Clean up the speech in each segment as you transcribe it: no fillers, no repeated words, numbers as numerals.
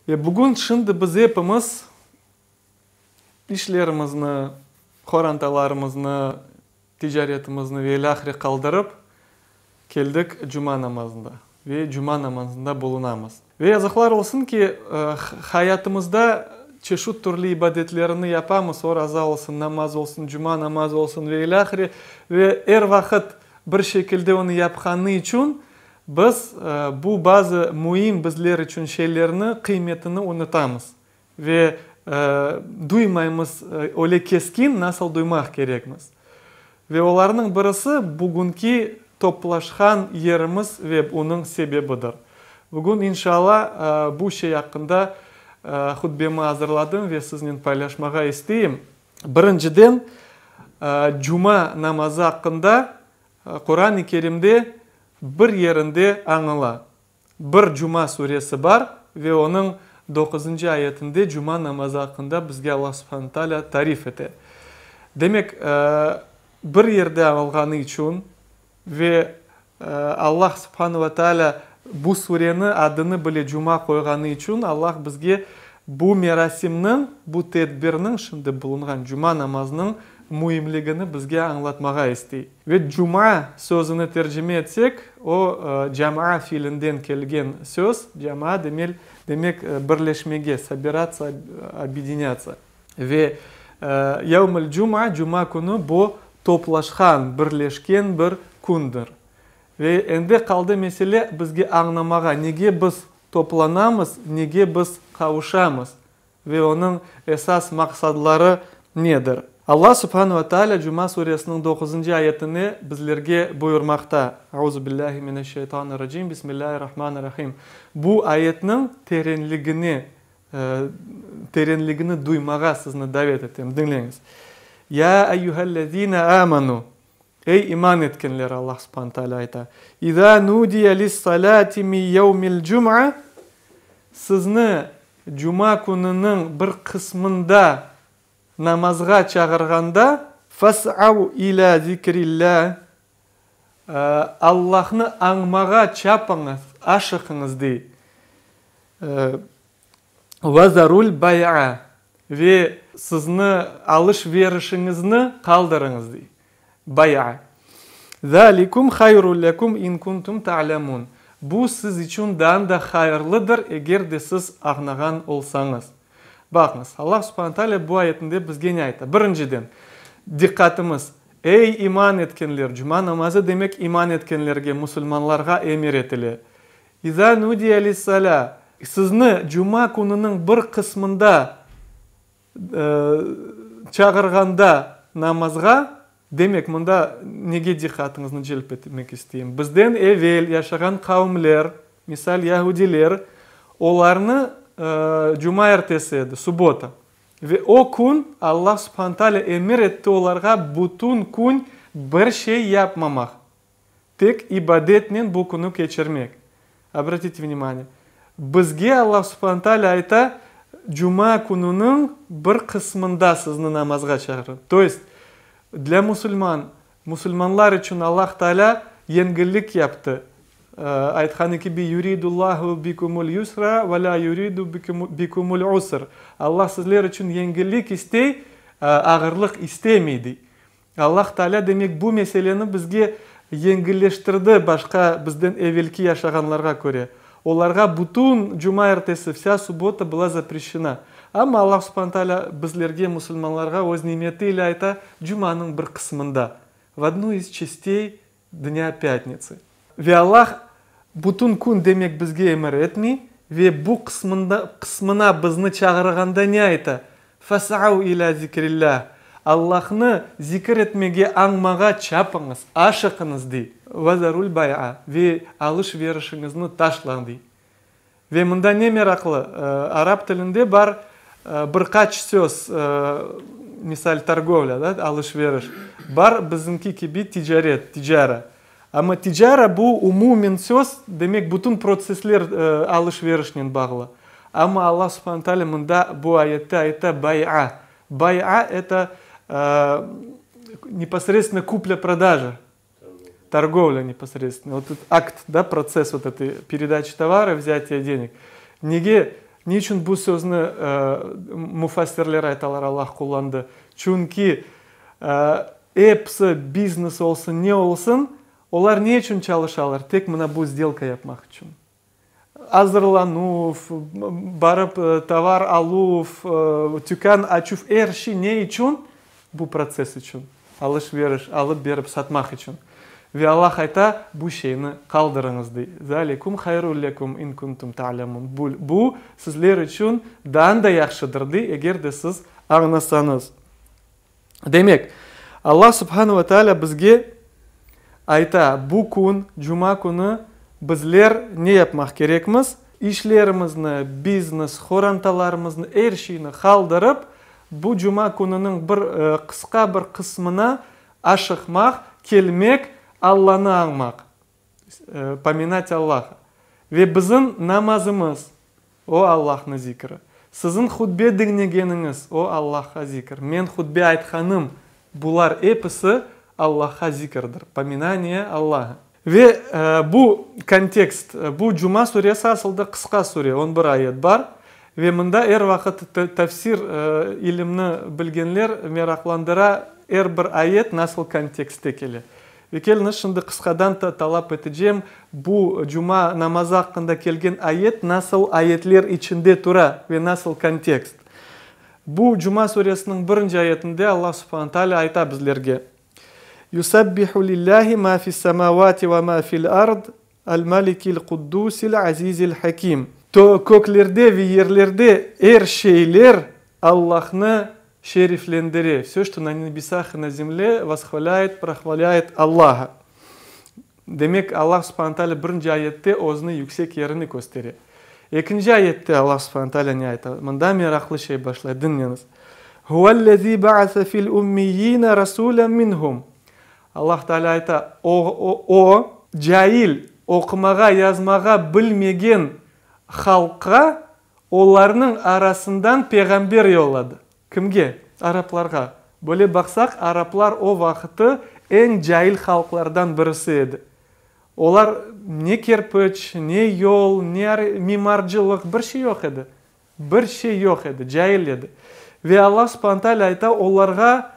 Ve bugün şimdi biz epimiz işlerimizni, qorantalarımıznı, ticaretimizni ve ilâhre qaldırıp, keldik cuma namazında ve cuma namazında bulunamız. Ve yazıqlar olsun ki, hayatımızda çeşit türlü ibadetlerini yapamız, oraza olsun, namaz olsun, cuma namazı olsun ve ilâhre, ve er vaqıt bir şekilde onı yapqanı içün biz bu bazı müim bizler içün şeylerni qıymetini unutamız ve duymaymız öyle keskin, nasıl duymaq kerekmiz. Ve olarnıñ birisi bugünki toplaşqan yerimiz ve onıñ sebebidir. Bugün, inşalla, bu şey aqqında hutbemi azırladım ve siznen paylaşmağa isteyim. Birinciden, cuma namazı aqqında Quran-ı Kerimde bir yerinde añıla. Bir Cuma suresi bar ve onıñ doquzıncı ayetinde cuma namazı aqqında bizge Allah subhane taalâ tarif ete. Demek, bir yerde añılğanı içün ve Allah subhane ve taalâ bu sureni adını bile Cuma qoyğanı içün Allah bizge bu merasimniñ, bu tedbirniñ, şimdi bulunğan cuma namazınıñ müimligini bizge añlatmağa istey. Ve cuma sözüni tercime etsek, o, camaa fiilinden kelgen söz, camaa demel, demek, birleşmege, sobiratsya, obedinâtsiya. Ve yevmül cuma, cuma künü, bu toplaşqan, birleşken bir kündir. Ve endi qaldı mesele bizge añlamağa, nege biz toplanamız, nege biz qavuşamız? Ve onıñ esas maqsadları nedir? Allah subhane ve teala Cuma suresiniñ doquzıncı ayetinde bizlerge buyurmaqta, Auzubillahi mineşşeytanirracim, Bismillahirrahmanirrahim. Bu ayetniñ terenligine, terenligini duymağa sizni davet etem. Diñleñiz. Ya eyyühellezine amanu, Ey iman etkenler, Allah subhane teala ayta, İzâ nudiye lis-salâti min yevmil cum'a, sizni cuma kününiñ bir qısmında namazğa çağırğanda, fes'av ilâ zikrillâh, Allahnı añmağa çapıñız, aşıqıñız, dey. Ve zarul bay'a, ve sizni alış-verişiñizni qaldırıñız, dey. Bay'a. Zalikum hayrun lekum in kuntum ta'lemun, bu siz içün daa da hayırlıdır, eger de siz añlağan olsañız. Baqıñız, Allah subhane teala bu ayetinde bizge ne ayta? Birinciden, diqqatımız, ey iman etkenler, cuma namazı demek iman etkenlerge, musulmanlarğa emir etile. İzâ nudiye lis-salâ, sizni cuma kününiñ bir qısmında çağırğanda namazğa, demek, mında nege diqqatıñıznı celp etmek isteyim, bizden evel yaşağan qavimler, misal, yahudiler, olarnı cumaertesi edi, subbota, ve o kün Allah subhane taalâ emir etti olarğa bütün kün bir şey yapmamaq. Tek ibadetnen bu künü keçirmek. Obratite vnimaniye, bizge Allah subhane taalâ ayta, cuma kününiñ bir qısmında sizni namazğa çağıra. To est, dlâ musulman, musulmanlar içün Allah Taalâ yengillik yaptı. Aytqanı kibi, Yuridullahu bikumul yusra ve lâ yuridu bikumul usr. Allah sizler içün yengillik istey, ağırlıq istemey, dey. Allah Taalâ, demek, bu meseleni bizge yengilleştirdi başqa bizden evelki yaşağanlarğa köre. Olarğa bütün cumaertesi, vsâ subbota byla zapreşena. Amma Allah subhane taalâ bizlerge, musulmanlarğa, öz nimeti ile ayta, cumanıñ bir qısmında, v odnu iz çastey dnâ pâtnitsı. Ve Allah bütün kün demek bizge emir etmey ve bu qısmında, qısmına bizni çağırğanda ne ayta? Fes'av ilâ zikrillâh, Allahnı zikir etmege, añmağa çapıñız, aşıqıñız, dey. Ve zarul bay'a, ve alış-verişiñizni taşlañ, dey. Ve mında ne meraqlı, arap tilinde bar bir qaç söz, misal, torgovlâ, da, alış-veriş, bar bizimki kibi ticaret, ticara. Amma ticara bu umumen söz, demek bütün protsessler alış-verişnen bağlı. Amma Allah subhane taalâ mında bu ayette ayta bay'a. Bay'a eto neposredstvenno kuplâ-prodaja. Torgovlâ neposredstvenno. Vot akt, da, protsess vot etoy peredaçi tovara, vzâtiya deneg. Nege? Ne içün bu sözni müfessirler aytalar Allah qullandı? Çünki episi biznes olsun, ne olsun, olar ne içün çalışalar? Tek mına bu sdelka yapmaq içün. Azırlanuv, barıp tovar aluv, tükân açuv, er şey ne içün? Bu protsess içün. Alış-veriş, alıp-berip satmaq içün. Ve Allah ayta, bu şeyni qaldırıñız, dey. Zalikum hayrun lekum in kuntum ta'lemun. Bu, sizler içün daa da yahşıdır, dey, eger de siz añlasañız. Demek, Allah subhanu ve taalâ bizge ayta, bu kün, cuma künü, bizler ne yapmaq kerekmiz? İşlerimizni, biznes, horantalarımıznı, er şeyni qaldırıp, bu cuma kününiñ bir qısqa bir qısmına aşıqmaq, kelmek, Allanı añmaq, pominat Allaha. Ve bizim namazımız, o Allahnı zikri. Siziñ hutbe diñlegeniñiz, o Allahqa zikr. Men hutbe aytqanım, bular episi Allahqa zikirdir, pominaniye Allaha. Ve bu kontekst, bu Cuma suresi asılda qısqa sure, on bir ayet bar. Ve mında er vaqıt tefsir ilimni bilgenler meraqlandıra, er bir ayet nasıl kontekstte kele. Ve keliñiz, şimdi qısqadan talap etecem, bu cuma namazı aqqında kelgen ayet nasıl ayetler içinde tura ve nasıl kontekst. Bu Cuma suresiniñ birinci ayetinde Allah subhane taalâ ayta bizlerge, Yusabbihu lillahi ma fis-semavati ve ma fil-ard, Al-Malikil Quddusil Azizil Hakim. Köklerde ve yerlerde er şeyler Allahnı şeriflendire, Vse, çto na nebesah i na zemle, voskhvalâet, prohvalâet Allaha. Demek, Allah subhane taalâ birinci ayette özüni yüksek yerini köstere. Ekinci ayette Allah subhane taalâ ne ayta? Mında meraqlı şey başlay, diñleñiz. Huvellezî ba'ase fil ummiyyîne rasûlen minhum. Allah Teala ayta, O, O, cail, oqumağa, yazmağa bilmegen halqqa olarnıñ arasından peyğamber yolladı. Kimge? Araplarğa. Böyle baqsaq, araplar o vaqıtı eñ cail halqlardan birisi edi. Olar ne kerpiç, ne yol, ne mimarcılıq, bir şey yoq edi. Bir şey yoq edi, cail edi. Ve Allah subhane teala ayta, olarğa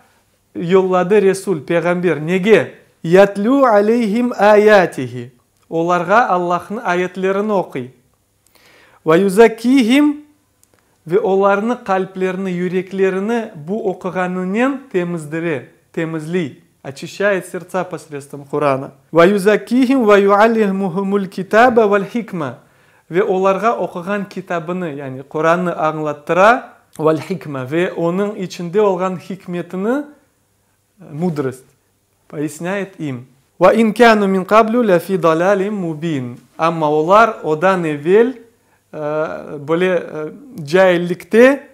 Yolladı Resul, Peyğamber, nege? Yatlû aleyhim âyâtihi, olarğa Allahnıñ ayetlerini oquy. Ve yuzakkîhim, ve olarnı qalplerini, yüreklerini bu oquğanınen temizdire, temizliy, oçişçayet serdtsa posredstvom Qurana. Ve yuzakkîhim ve yuallimuhumul kitâbe vel hikme, ve olarğa oquğan kitabını, yani Qurannı añlattıra, vel hikme, ve onıñ içinde olğan hikmetini, mudrost, poyasnâet im. Ve in kânu min qablu lefî dalâlim mubîn, amma olar odan evel böyle caillikte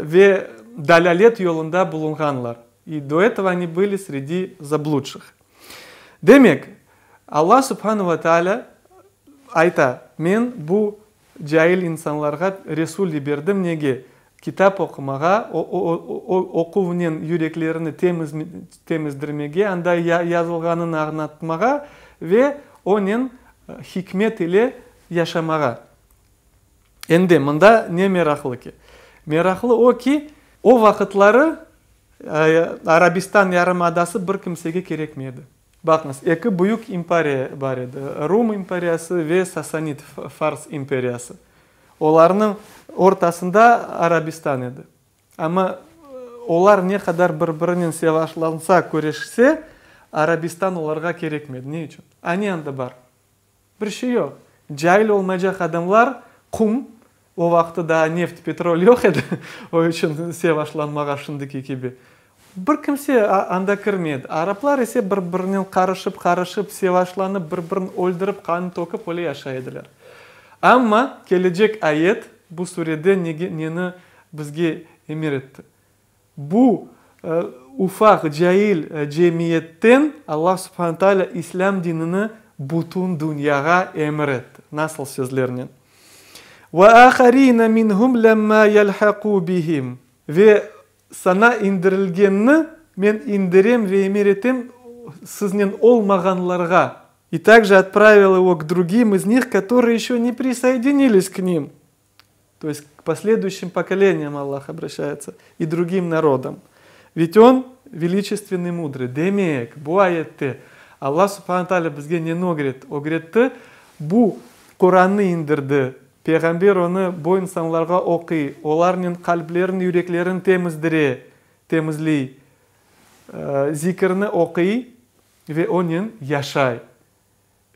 ve dalâlet yolunda bulunğanlar, i do etого oni byli sredi zabludşih. Demek, Alla subhanu ve taalâ ayta, men bu cail insanlarğa Resul yiberdim nege? Kitap oqumağa, oquvnen yüreklerini temizdirmege, anda yazılğanını añlatmağa ve onen hikmet ile yaşamağa. Endi mında ne meraqlı ki? Meraqlı o ki, o vaqıtları Arabistan yarımadası bir kimsege kerekmey edi. Baqıñız, eki büyük imperiya bar edi, Rum imperiyası ve Sasanid, Fars, imperiyası. Olarnıñ ortasında Arabistan edi. Amma olar ne qadar bir-birinen sevaşlansa, küreşse, Arabistan olarğa kerekmedi. Ne içün? A ne anda bar? Bir şey yoq. Cail olmaycaq adamlar qum, o vaqtı daa neft, petrol yoq edi, o içün sevaşlanmağa şimdiki kibi. Bir kimse anda kirmey edi. Araplar ise bir-birinen qarışıp-qarışıp, sevaşlanıp, bir-birini öldürip, qan töküp öyle yaşay ediler. Amma kelecek ayet bu surede nege, neni bizge emir etti? Bu ufaq, cail cemiyetten Allah subhane taalâ İslâm dinini bütün dünyağa emir etti. Nasıl sözlernen? Ve âharîne minhum lemmâ yelhakû bihim. Ve saña indirilgenni men indirem ve emir etem siznen olmağanlarğa. И также отправил его к другим из них, которые еще не присоединились к ним. To есть k последующим pokoleniyam Allah obraşayetsa, i drugim narodam. Ведь On veliçestvennyy mudryy. Demek, bu ayette Allah subhane taalâ bizge neni ögretti? Bu Qurannı indirdi, Peyğamber onı bu insanlarğa oquy, olarnen qalplerin, yüreklerin temizdire, temizley, zikirni oquy ve onen yaşay.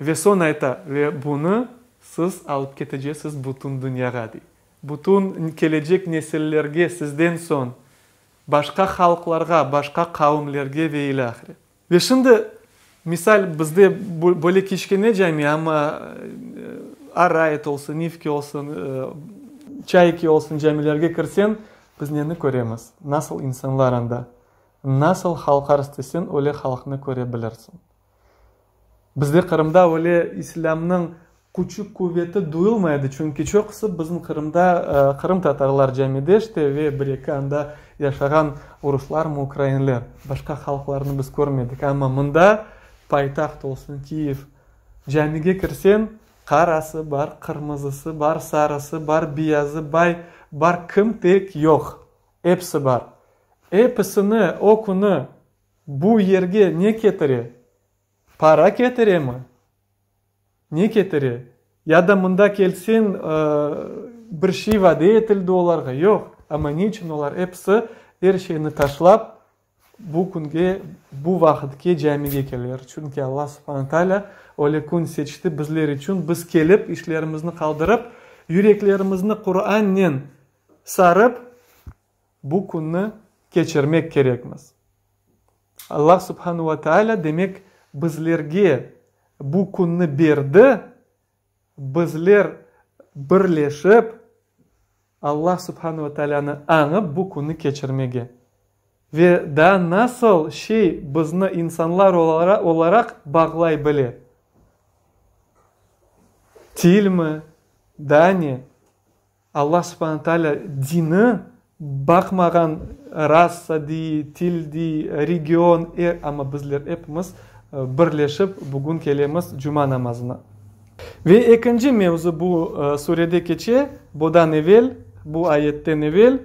Ve soñ ayta, ve bunı siz alıp ketecesiz bütün dünyağa, dey. Bütün kelecek nesillerge sizden soñ, başqa halqlarğa, başqa qavimlerge ve ilâhre. Ve şimdi, misal, bizde böyle kiçkene cami, amma Arayit olsun, Nivki olsun, Çayki olsun camilerge kirseñ, biz neni köremiz? Nasıl insanlar anda? Nasıl halqar isteseñ, öyle halqnı köre bilirsiñ. Bizde Qırımda öyle islâmnıñ küçü-quveti duyulmaydı, çünki çoqusı bizim Qırımda qırımtatarlar camide işte ve bir-eki anda yaşağan uruslarmı, ukrainler. Başqa halqlarnı biz körmedik. Amma mında, paytaht olsun, Kiyev, camige kirseñ, qarası bar, qırmızısı bar, sarısı bar, beyazı bay bar, kim tek yoq. Episi bar. Episini o künü Bu yerge ne ketire? Para ketiremi? Ne ketire? Ya da mında kelseñ, bir şey vade etildi olarğa? Yoq. Amma ne içün olar episi er şeyni taşlap, bu künge, bu vaqıtke camige keleler? Çünki Allah subhane taalâ öyle kün seçti bizler içün, biz kelip, işlerimizni qaldırıp, yüreklerimizni Qurannen sarıp, Bu künni keçirmek kerekmiz. Allah subhanu ve taalâ, demek, bizlerge bu künni berdi, bizler birleşip, Allah subhanu ve taalânı añıp bu künni keçirmege. Ve daa nasıl şey bizni insanlar olaraq bağlay bile? Tilmi? Daa ne? Allah subhane taalâ dini baqmağan rasa dey, til dey, region, er, amma bizler epimiz birleşip bugün kelemiz cuma namazına. Ve ekinci mevzu bu surede keçe, budan evel, bu ayetten evel,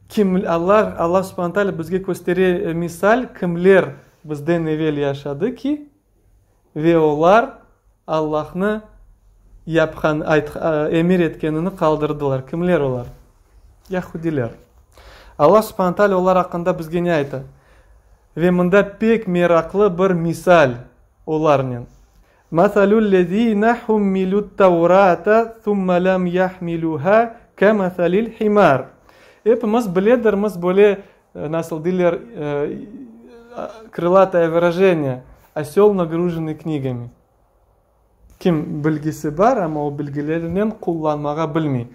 kim, Allah, Allah subhane taalâ bizge köstere misal, kimler bizden evel yaşadı ki, Ve olar Allahnı yapqan, emir etkenini qaldırdılar. Kimler olar? Yahudiler. Allah subhane taalâ olar aqqında bizge ne ayta? Ve mında pek meraqlı bir misal olarnen. Masalü'l-lezîne hummilu't-Tavrâte thumme lem yahmilûhâ kemeselil-himâr. Epimiz biledirmiz böyle Nasıl deyler, krılatoye vırajeniye, osel nagrujennıy knigami. Kim bilgisi bar, amma o bilgilerinen qullanmağa bilmey.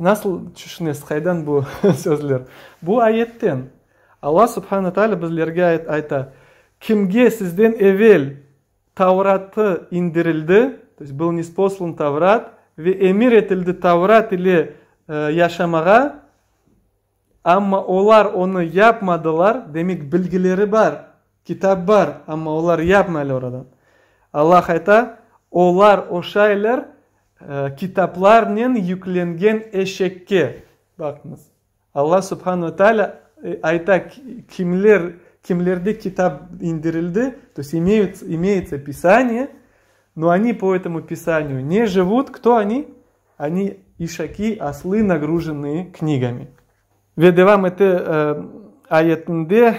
Nasıl tüşünesiz, qaydan bu sözler? Bu ayetten. Alla subhane taalâ bizlerge ayta, Kimge sizden evel Tavratı indirildi, to есть был nисposlan Tavrat, ve emir etildi Tavrat ile yaşamağa, Amma olar onı yapmadılar, demek bilgileri bar, kitap bar, amma olar yapmaylar oradan. Allah ayta, olar oşaylar kitaplarnen yüklengen eşekke. Baqıñız, Allah subhanu ve taalâ ayta, kimler, kimlerde kitap indirildi, to есть imeyutsa pisaniye, no oni po etomu pisaniyu ne jivut, kto oni? Oni işaki, oslı, nagrujennıye knigami. Ve devam ete ayetinde,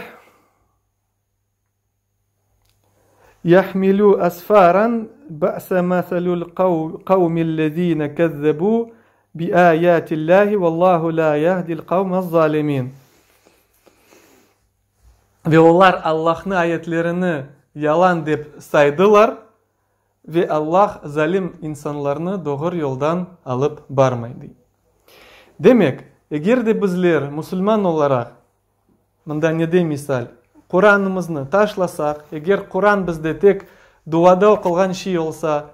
Yahmilu asfaran, ba'sa masalul qavmillezine kezzebu biayatillahi vallahu la yahdil qavmez-zalimin. Ve olar Allahnıñ ayetlerini yalan dep saydılar, Ve Allah zalim insanlarnı doğru yoldan alıp barmay, dey. Demek, eger de bizler, musulman olaraq, mında nede misal, Quranımıznı taşlasaq, eger Quran bizde tek duada oqulğan şiy olsa,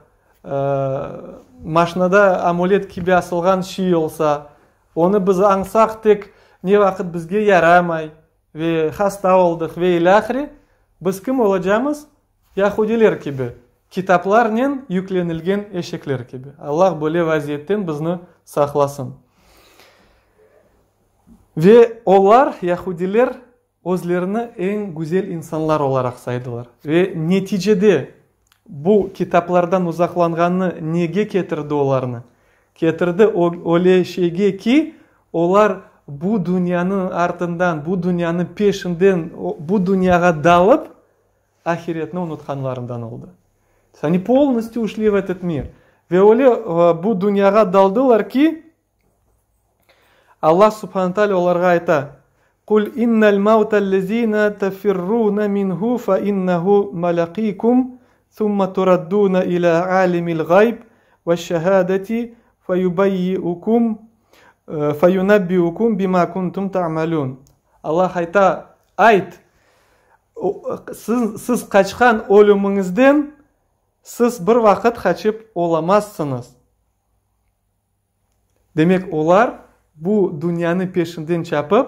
maşnada amulet kibi asılğan şiy olsa, onı biz añsaq tek ne vaqıt bizge yaramay ve hasta oldıq ve ilâhre, biz kim olacamız? Yahudiler kibi, kitaplarnen yüklenilgen eşekler kibi. Allah böyle vaziyetten bizni. saqlasın. Ve olar, yahudiler, özlerini eñ güzel insanlar olaraq saydılar. Ve neticede bu kitaplardan uzaqlanğanı nege ketirdi olarnı? Ketirdi öyle şeyge ki, olar bu dünyanıñ artından, bu dünyanıñ peşinden, bu dünyağa dalıp, ahiretni unutqanlarından oldı. Oni polностью ушли в этот мир. Ve öyle bu dünyağa daldılar ki, Allah subhane taalâ olarğa ayta, Qul innel mevtellezîne tefirrûne minhu fe innehu melâkîkum thumma turaddûne ilâ âlimil gayb veşşehâdeti feyubeyyiukum feyunebbiukum bimâ kuntum ta'melûn. Allah ayta, Ayt, siz qaçqan ölümiñizden siz bir vaqıt qaçıp olamazsıñız. Demek, olar bu dünyanı peşinden çapıp,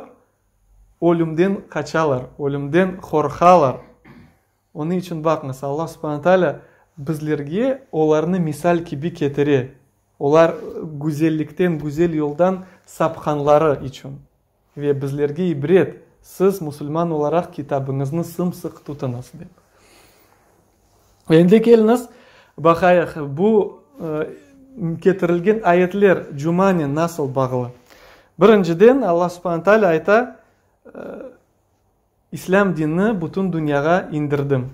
ölümden qaçalar, ölümden qorqalar. Onıñ içün, baqıñız, Allah subhane taalâ bizlerge olarnı misal kibi ketire, olar güzellikten, güzel yoldan sapqanları içün. Ve bizlerge ibret, siz, musulman olaraq, kitabıñıznı sım-sıq tutıñız, dep. Endi keliñiz, baqayıq, bu ketirilgen ayetler cumanen nasıl bağlı? Birinciden, Allah subhane taalâ ayta, İslâm dinini bütün dünyağa indirdim.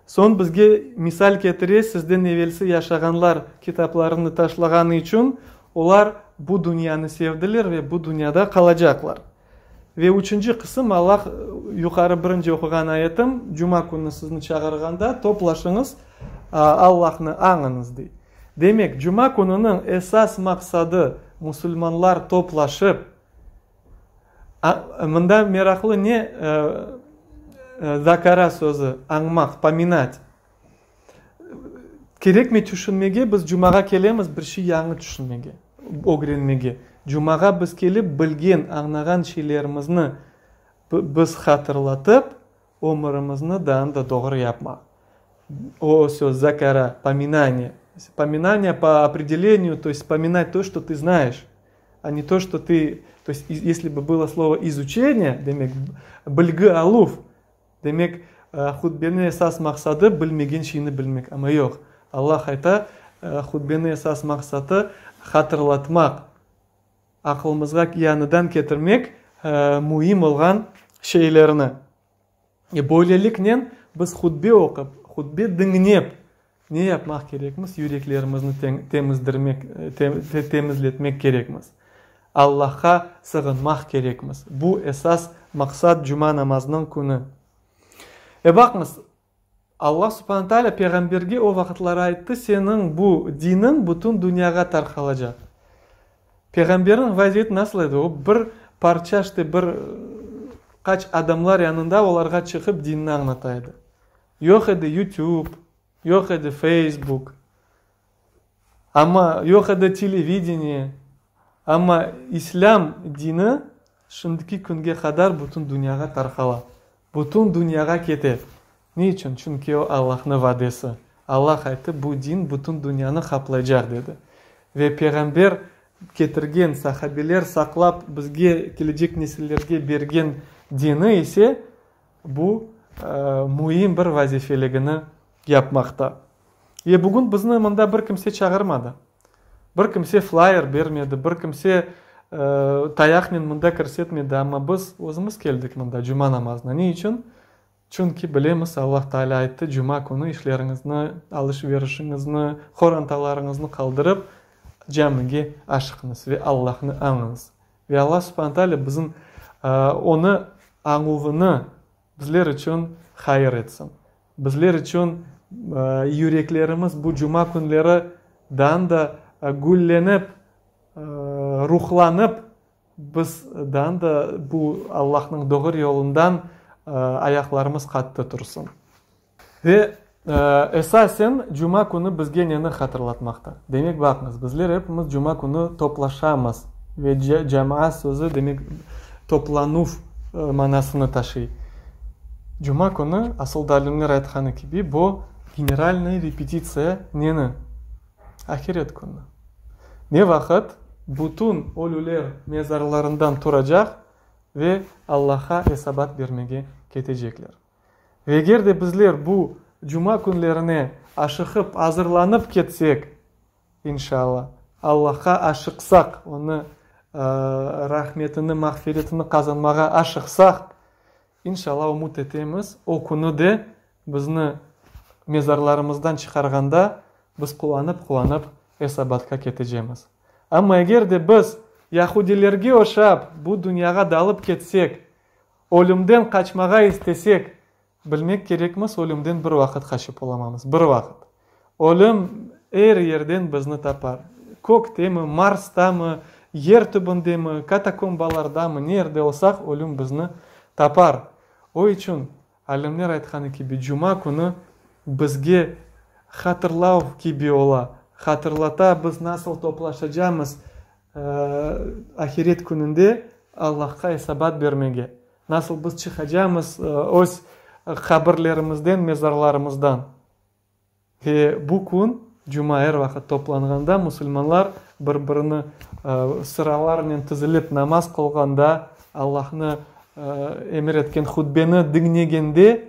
Soñ bizge misal ketire, sizden evelsi yaşağanlar kitaplarını taşlağanı içün, olar bu dünyanı sevdiler ve bu dünyada qalacaqlar. Ve üçünci qısım, Allah, yuqarı birinci oquğan ayetim, cuma künü sizni çağırğanda, toplaşıñız, Allahnı añıñız, dey. Demek, cuma kününiñ esas maqsadı, musulmanlar toplaşıp, Mında meraqlı ne, zakara sözü, añmaq, pominat. Kerekmey tüşünmege, biz cumağa kelemiz bir şey yañı tüşünmege, ögrenmege. Cumağa biz kelip bilgen, añnağan şeylerimizni biz hatırlatıp, ömürimizni daa da doğru yapmaq. O söz, zakara, pominaniye. Pominaniye po opredeleniyu, to est pominat to, çto tı znayeş. A ne to, çto tı, to est, esli bi bylo slovo izuçeniye, demek, bilgi aluv, demek, hutbeniñ esas maqsadı bilmegen şeyni bilmek. Amma yoq, Allah ayta, hutbeniñ esas maqsatı hatırlatmaq, aqılımızğa yañıdan ketirmek müim olğan şeylerni. Böyleliknen biz hutbe oqup, hutbe diñlep, ne yapmaq kerekmiz? Yüreklerimizni temizdirmek, temizletmek kerekmiz. Allahqa sığınmaq kerekmiz. Bu esas maqsat cuma namazınıñ künü. E baqıñız, Allah subhane taalâ peyğamberge o vaqıtları ayttı, seniñ bu diniñ bütün dünyağa tarqalacaq. Peyğamberniñ vaziyeti nasıl edi? O, bir parça, işte, bir qaç adamlar yanında olarğa çıqıp dinni añlata edi. Yoq edi YouTube, yoq edi Facebook, amma yoq edi televideniye, amma İslâm dini şimdiki künge qadar bütün dünyağa tarqala, bütün dünyağa kete. Ne içün? Çünki o Allahnıñ vadesi. Allah ayttı, bu din bütün dünyanı qaplaycaq, dedi. Ve Peyğamber ketirgen, sahabeler saqlap bizge, kelecek nesillerge bergen dini ise bu müim bir vazifeligini yapmaqta. Ve bugün bizni mında bir kimse çağırmadı. Bir kimse flayer bermedi, bir kimse tayaqnen mında kirsetmedi, amma biz özümiz keldik mında cuma namazına. Ne içün? Çünki bilemiz, Allah Taalâ ayttı, cuma künü işleriñizni, alış-verişiñizni, qorantalarıñıznı qaldırıp, camige aşıqıñız ve Allahnı añıñız. Ve Allah subhane taalâ bizim Onı añuvını bizler içün hayır etsin. Bizler içün yüreklerimiz bu cuma künleri daa da güllenip, ruhlanıp, Biz daa da bu Allahnıñ doğru yolundan ayaqlarımız qattı tursın. Ve esasen cuma künü bizge neni hatırlatmaqta? Demek, baqıñız, bizler epimiz cuma künü toplaşamız ve cemaat sözü, demek, toplanuv manasını taşıy. Cuma künü, asıl da alimler aytqanı kibi, bu generalnıy repetitsiya neni? Ahiret künü. Ne vaqıt? bütün ölüler mezarlarından turacaq ve Allahqa esabat bermege ketecekler. Ve eger de bizler bu cuma künlerine aşıqıp azırlanıp ketsek, İnşalla, Allahqa aşıqsaq, Onı rahmetini, mağfiretini qazanmağa aşıqsaq, İnşalla, ümüt etemiz, o künü de bizni mezarlarımızdan çıqarğanda, biz quvanıp-quvanıp esabatqa ketecemiz. Amma eger de biz yahudilerge oşap bu dünyağa dalıp ketsek, ölümden qaçmağa istesek, Bilmek kerekmiz, ölümden bir vaqıt qaçıp olamamız. Bir vaqıt. Ölüm er yerden bizni tapar. Köktemi, Marstamı, yer tübündemi, katakombalardamı, ne yerde olsaq, ölüm bizni tapar. O içün, alimler aytqanı kibi, cuma künü bizge hatırlav kibi ola, hatırlata, biz nasıl toplaşacamız ahiret kününde Allahqa esabat bermege. Nasıl biz çıqacamız öz qabirlerimizden, mezarlarımızdan? Ve bu kün, cuma er vaqıt toplanğanda, musulmanlar bir-birini sıralarnen tizilip namaz qılğanda, Allahnı emir etken hutbeni diñlegende,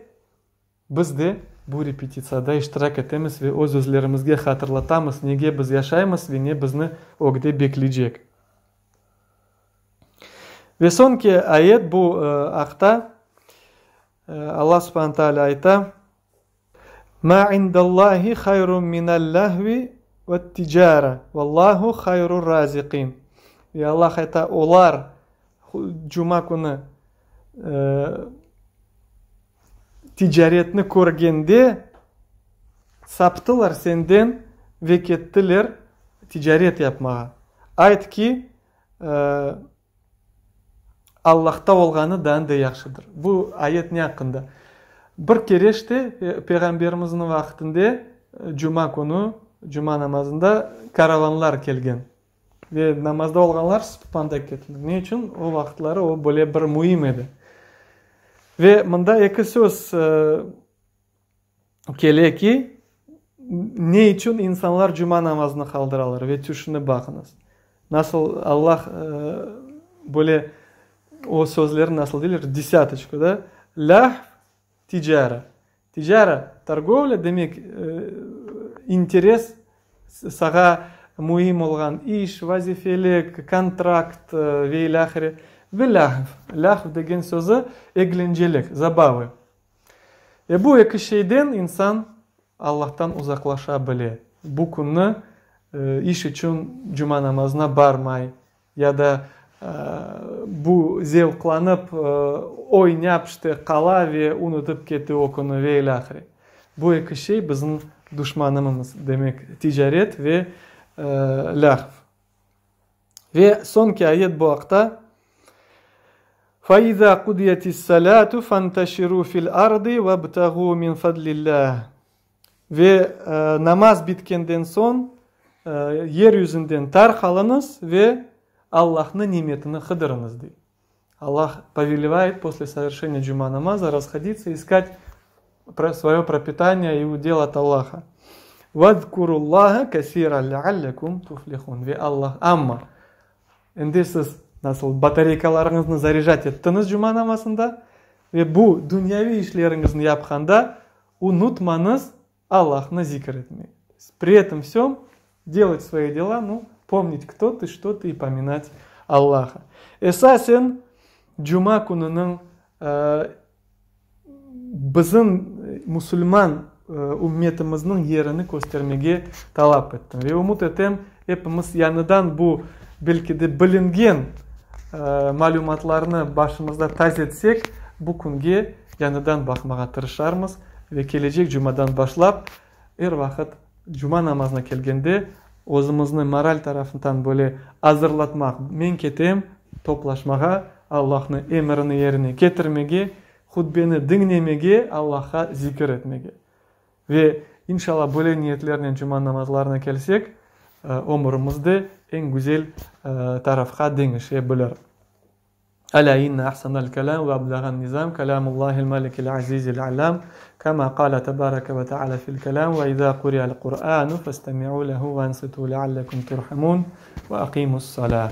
biz de bu repetitsiyada iştirak etemiz ve öz-özlerimizge hatırlatamız, nege biz yaşaymız ve ne bizni ögde bekleycek. Ve soñki ayet bu aqta, Alla subhane taalâ ayta, Mâ indallâhi hayrun minel-lehvi ve't-ticâre, vellâhu hayrur-râzikîn. Ve Allah ayta, olar, cuma künü, ticaretni körgende, saptılar senden ve kettiler ticaret yapmağa. Ayt ki, Allahta olğanı daa da yahşıdır. Bu ayet ne aqqında? Bir kere işte Peyğamberimizniñ vaqtında cuma künü, cuma namazında karavanlar kelgen. Ve namazda olğanlar panda kettiler. Ne içün? O vaqıtları o böyle bir müim edi. Ve mında eki söz kele ki, ne içün insanlar cuma namazını qaldıralar? Ve tüşünip baqıñız. Nasıl Allah böyle o sözlerni nasıl deyler, desâtoçku, da? Lâhv, ticara. Ticara, torgovlâ, demek, interes, sağa müim olğan iş, vazifelik, kontrakt ve ilâhre. Ve lâhv. Lâhv degen sözü eglencelik, zabavı. Ve bu eki şeyden insan Allahtan uzaqlaşa bile. Bu künni iş içün cuma namazına barmay ya da bu zevqlanıp, oynap işte qala ve unutıp kete o künü ve ilâhre. Bu eki şey bizim duşmanımız, demek, ticaret ve lâhv. Ve soñki ayet bu aqta, Fe-izâ qudiyetis-salâtu fenteşirû fil-ardı vebteğû min fadlillâh. Ve namaz bitkenden soñ yer yüzünden tarqalıñız ve Allahnıñ nimetini qıdırıñız, dey. Allah povelevает после совершения cuma namazа расходиться, искать svoye propitание и udel от Allaha. Vazkurullaha kesira leallekum tuflihun. Ve Allah, amma endi siz nasıl batareykalarıñıznı zarejat ettiñiz cuma namazında ve bu dünyaviy işleriñizni yapqanda unutmañız Allahnı zikr etmege. Pri etom vsem delat svoi dela, nu, pomnit, kto tı, çto tı i pominat Allaha. Esasen, cuma kününiñ bizim musulman ümmetimizniñ yerini köstermege talap ettim. Ve ümüt etem, epimiz yañıdan bu, belki de, bilingen malümatlarnı başımızda tazetsek, bu künge yañıdan baqmağa tırışarmız ve kelecek cumadan başlap, er vaqıt cuma namazına kelgende, özümizni moral tarafından böyle azırlatmaq, men ketem toplaşmağa, Allahnıñ emirini yerine ketirmege, hutbeni diñlemege, Allahqa zikir etmege. Ve, inşallah, böyle niyetlernen cuma namazlarına kelsek, ömürimiz de eñ güzel tarafqa deñişe bilir. Alâ inne ahsanel kelâm ve ablağan nizam kelâmullâhil melikil azizil allâm kema qâle tebareke ve teâlâ fil kelâm ve izâ quri'al Qur'ânu festemi'û lehu ve ansitû leallekum turhamûn ve aqimus-salâ.